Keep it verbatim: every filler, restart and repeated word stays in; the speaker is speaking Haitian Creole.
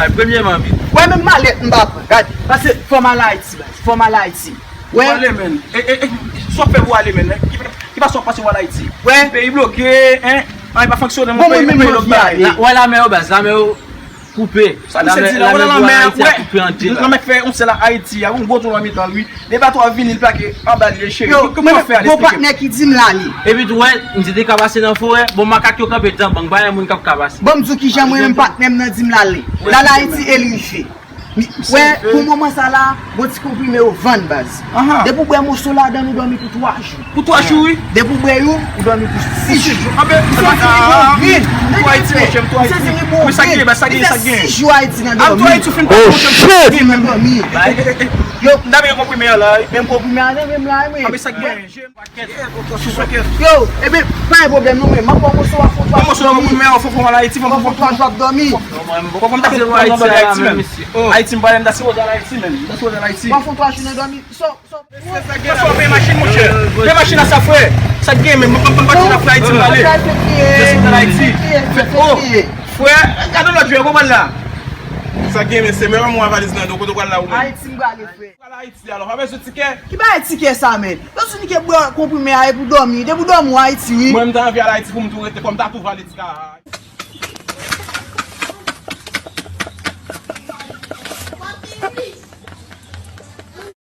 bagay. Premyèman, wi. Wè, menm malèt m pa pran. Gade. Paske fò m al Ayiti, baz. Fò m al Ayiti. Wè. Ou ale, menn. E, e, e, sa w fè pou w ale, menn? Ki, ki fason w pase w al Ayiti? Wè. Peyi bloke, en? Anyen pa fonksyone, mon peyi, mon peyi lòt bagay. Wè, lame yo, baz. Lame yo koupe. Sa misye di la, wè, lanmè, wè, lanmè k fè yon sèl ak Ayiti a, yon gwo twou nan mitan l, wi. Depi w ap vini, l plake anba l ye, cheri. Yo, kòman w fè ale, eksplike m. Patnè ki di m l ale. Epi tou, wè, m te ka pase nan forè, bon, makak yo kanpe devan bank, pa gen moun k ap ka pase. Bon, m di w kijan mwen menm patnè m nan di m l ale. L al Ayiti e l rive. Wè, pou moman sa la, bon ti konprime yo vann, baz. Depi w bwè moso ladan l, ou dòmi pou twa jou. Pou twa jou, wi. Depi w bwè youn, ou dòmi pou sis jou. Anben, misye di li bon vin. Misye di li bon vin. Misye di li bon vin. Sis jou Ayiti nan dòmi. Oh, shit! Vin nan dòmi. Yo, m ta byen konprime a la, wi. Menm konprime a, menm la, wi. Anben, sa k gen? Yo, ebyen, pa gen pwoblèm non, men m ap ba w moso a, fè w twa jou dòmi. Fè w twa jou ap dòmi. Fò m ta sipoze al Ayiti, menm. Ayiti, m pale, m ta sipoze al Ayiti, menm. M ta sipoze al Ayiti. Fè w twa jou nan dòmi. So, so, sa fè machin, monchè. Fè machin a sa, frè. Sa k gen, menm? M pa t la, frè, Ayiti, m pale. M ta sipoze al Ayiti. Frè, gade lòt jou, kòman l la? Sa k gen, men se menm mwen valiz nan do, kote w pral la ou menm? Ayiti, m prale, frè. Pral Ayiti, alò, pa bezwen tikè. Ki bagay tikè sa, menn? Yo di nou ke bwè konprime a e pou dòmi. Depi w dòmi w Ayiti, wi. Mwen, m ta anvi al Ayiti pou m tou rete, kòm ta tou vale ti ka.